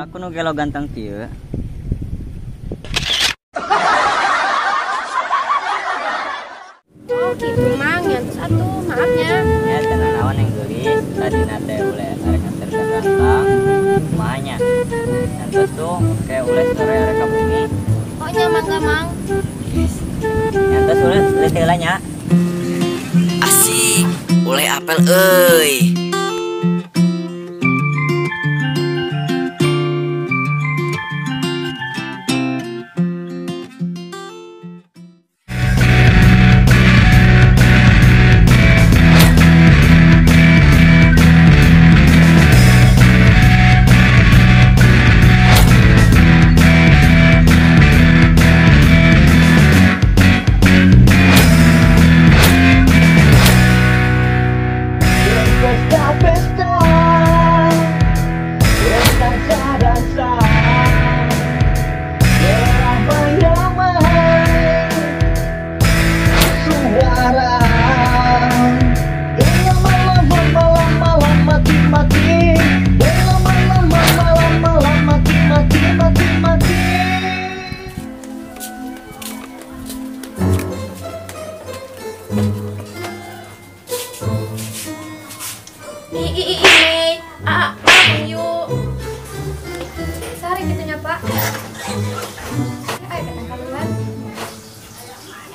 Aku nu gelo ganteng kieu. Oh gitu Mang, nyantos atuh, maafnya. Ya teu nanaon yang geulis, tadina teh ule arek nganterkeun rantang. Kumaha nya? Nyantos tuh kayak ule sore arek ka bumi. Oh nya mangga Mang. Nyantos ule leutik heula nya. Asik, ule apel euy.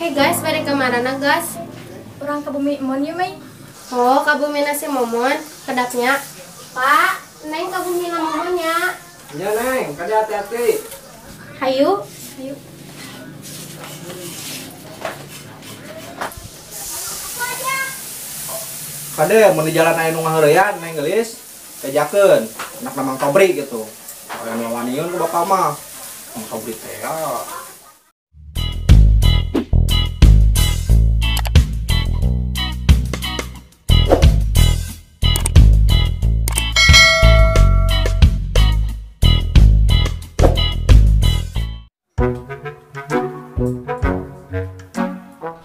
Hey guys, balik ke mana guys? Orang ke bumi Mon yuk, Mei. Oh, ke bumi nasi Momon, kedapnya. Pak, Neng ke bumi Momonnya. Iya Neng, kade hati-hati. Hayu, hayu. Kade mun di jalan aya nu ngaheureyan Neng geulis, bejakeun. Anak Mang Tobri gitu. Aya nu waniun ku bapak mah. Mang Tobri teh ya.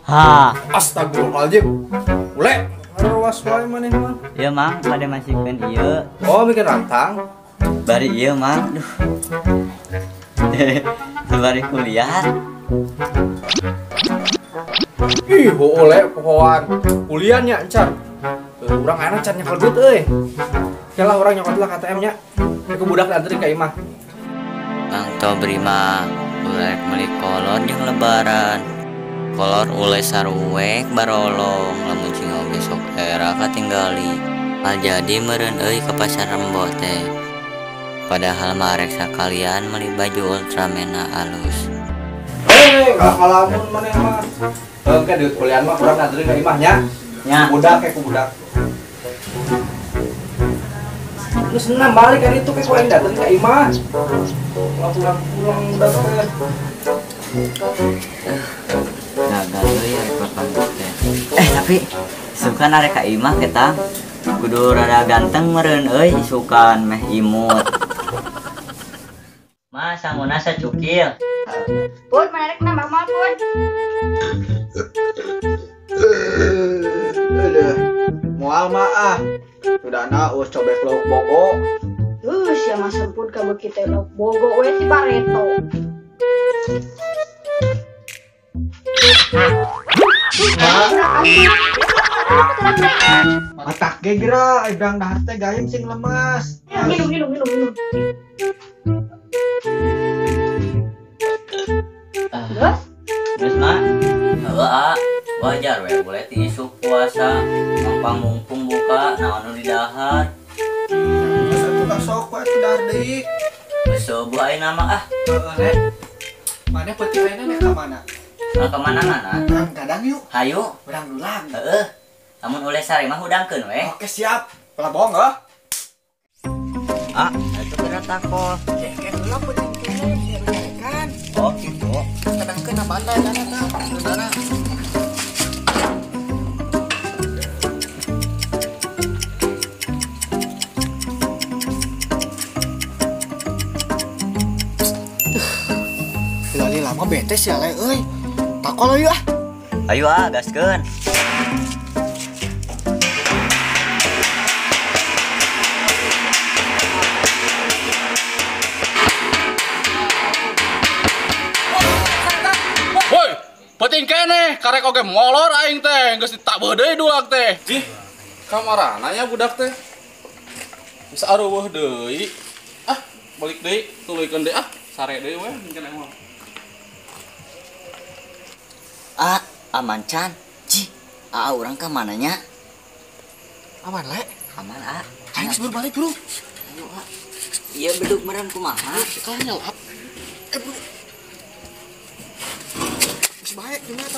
Ha, astagfirullahaladzim. Ule, awas wae maneh mah. Ieu Mang, bade masikeun ieu. Oh, bikin rantang. Bari ieu Mang. Duh. Bari kuliah. Ih, ule pohoan. Kuliah nya encan. Urang ayeuna can nyekel duit euy. Kelah urang nyokot lah KTM nya. Ku budak dianterin ka imah. Mang Tobri mah ulek meuli kolor jeung lebaran. Kolor ule saruwek barolong lamun cing oge sok era katinggali. Hal jadi meureun euy ka pasar Rembok teh. Padahal mah arek sakalian meuli baju Ultramena alus. Hei, kalamun maneh mah. Engke duit kuliah mah urang nganterin ka imah nya. Nya. Budak kayak ku budak. Lu senang balik hari itu kayak ku aing dateng ka imah. Pulang-pulang udah teh. Gagal euy arek papanggih teh. Tapi isukan arek ka imah ketang. Kudu rada ganteng meureun euy isukan meh imut. Ma sanguna sacukil. Pun menarik nambah moal pun. Aduh, moal mah ah. Sudahna us cobek lauk bogo. Sia mah sempun ka beuki teh lauk bogo we ti bareto. Matak ge geura idang dahar teh gayem sing lemas. Minum minum minum minum. Terus? Terus mah? Heueuh ah, wajar we boleh ti isuk puasa, gampang mumpung buka naon nu didahar. Geus atuh ka sok we atuh dahar deui. Geus subuh ayeuna mah ah. Heueuh Nek. Maneh peuting ayeuna nek ka mana? Ka mana mana? Urang kadang yuk. Hayu. Urang dulang. Heeh. Lamun uleh sare mah hudangkeun we. Oke siap. Pelah bohong heuh. Ah, itu kena takol. Kayak heula peuting teh kan. Oh, gitu. Kadangkeun bandai dana tah. Dana. Lali lama bete sih ale euy. Takol ayo ah. Ayo ah, gaskeun. Penting keneh, karek oge molor aing teh, geus ditabeuh deui dulag teh. Jih, kamarana nya budak teh? Geus areuweuh deui. Ah, balik deui, tuluykeun deui ah, sare deui we mungkin aing mah. Ah, aman can. Cih, ah urang ka mana nya? Aman le? Aman ah. Aing geus balik, Bro. Ayo ah. Iya beduk meureun kumaha? Kalah nyelap. Bro. Geus bae gimana?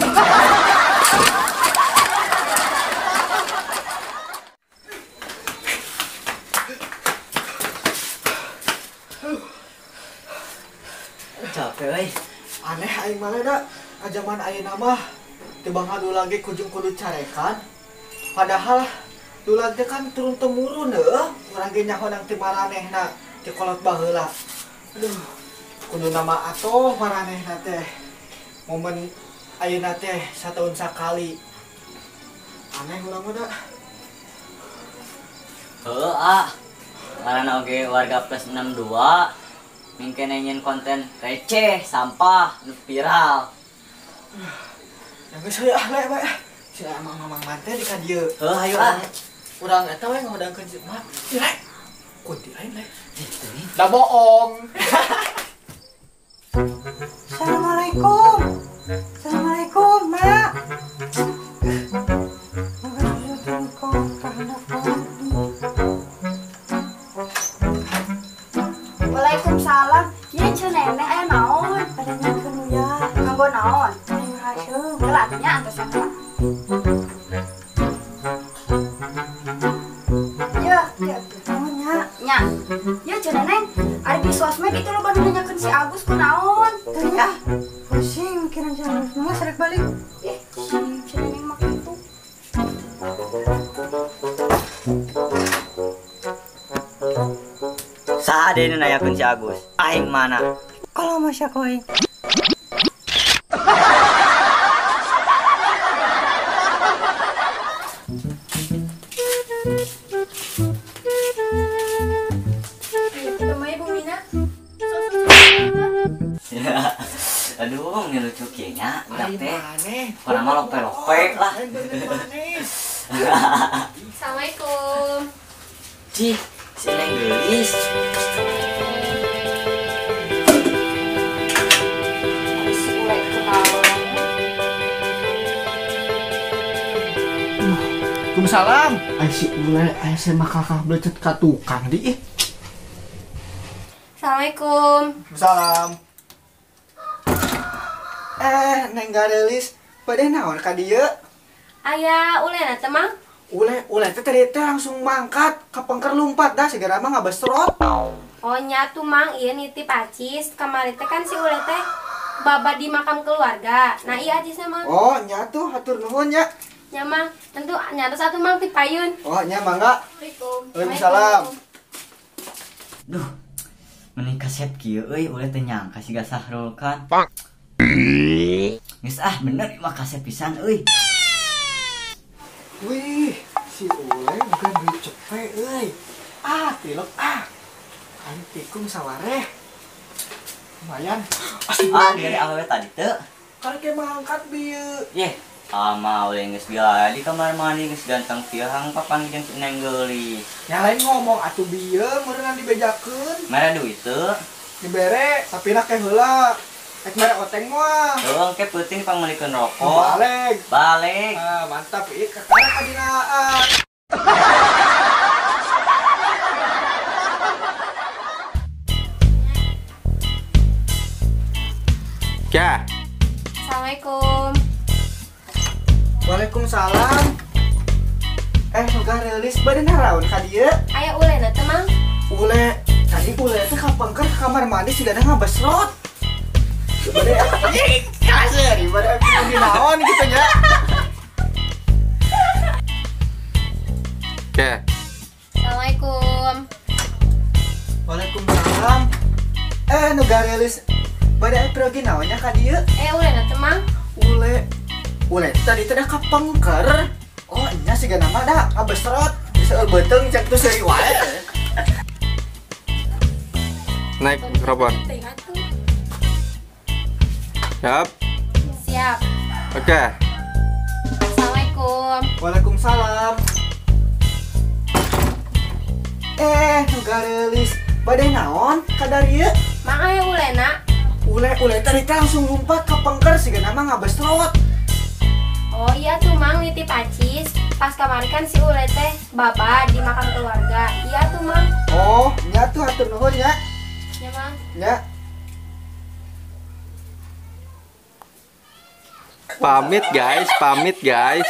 Capek euy. Aneh aing mah da. Ajaman ayeuna mah teu bangga lagi kujung kudu carekan. Padahal dulag teh kan turun temurun heuh, urang ge nyaho nang ti maranehna ti kolot baheula. Aduh, kudu nama atoh maranehna teh. Momen ayeuna teh sataun sakali. Aneh urang mah da. Heuh ah. Ngaranna oge warga plus 62 mingkene nyen konten receh, sampah, nu viral. Ya geus heuh ah le bae. Si amang-amang mante di ka dieu. Heuh hayu ah. Urang eta we ngahodangkeun si mak. Ih, kunti lain le. Da bohong. Assalamualaikum. Assalamualaikum, Mak. Waalaikumsalam. Ieu Ceu Neneng aya naon? Pada nyieun uya. Kanggo naon? Ayo haseum. Heula atuh nya antosan heula. Yeuh, naon nya? Nya. Yeuh Ceu Neneng, ari di sosmed itu loba nu nanyakeun si Agus kunaon? Teu nya. Pusing mikiran si Agus mah sarek balik. Ih, si Ceu Neneng mah kitu. Saha deui nu nanyakeun si Agus? Aing mana? Kalau masya koi. Aduh, ngelucu kieu nya, budak teh. Urang mah lope-lope lah. Assalamualaikum. Cih, si Neng geulis. Waalaikumsalam. Ai si Ule, ai si makakah belecet ka tukang di ih. Assalamualaikum. Salam. Neng garelis, bade naon ka dieu? Aya ulena teh, Mang? Ule, ule teh tadi teh langsung mangkat ka pengker lumpat dah segera mah ngabesrot. Oh nya tuh Mang, ieu nitip acis. Kamari teh kan si Ule teh baba di makam keluarga. Nah iya acisna Mang. Oh nya tuh hatur nuhun nya. Nya Mang, tentu nya terus atuh Mang ti payun. Oh nya mangga. Assalamualaikum. Waalaikumsalam. Duh, meni kasep kieu euy, Ule teh nyangka siga Sahrul kan. Geus ah bener mah kasep pisan euy. Wih, si Ule bukan duit cepet euy. Ah, tilok ah. Aing tikung sawareh. Lumayan. Ah, dari awewe tadi teu. Karek mangkat bieu. Yeh, ama Ule geus di kamar mandi geus ganteng kieu hang papanggih jeung si Neng geulis. Nya lain ngomong atuh bieu meureunna dibejakeun. Mere duit teu? Dibere, tapi nak ke heula. Ek mere oteng mah. Heuh, engke peuting pangmeulikeun rokok. Balik. Balik. Ah, mantap ieu kakara kadinaan. Ya. Assalamualaikum. Waalaikumsalam. Nuga rilis bade naraon ka dieu? Aya ulena teh, Mang? Ule, tadi ule teh kapengker ke kamar mandi sigana ngabesrot. Bade kaseur, bade di naon gitu nya. Oke. Assalamualaikum. Waalaikumsalam. Nuga rilis bade pergi naonnya ka dieu? Ulena teh, Mang? Ule. Ule tadi teh kapengker. Oh, nya sigana mah da ngabesrot. Bisa beuteung cek tuh seuri wae. Naik mikrofon. Siap. Siap. Oke. Assalamualaikum. Waalaikumsalam. Nu garelis. Bade naon kadar ieu? Mang aya ulena. Ule tadi teh langsung lompat ke pengker sigana mah ngabestrot. Oh iya tuh Mang nitip acis. Pas kamari kan si Ule teh baba di makam keluarga. Iya tuh Mang. Oh, nya tuh hatur nuhun ya. Ya Mang. Ya. Pamit guys, pamit guys.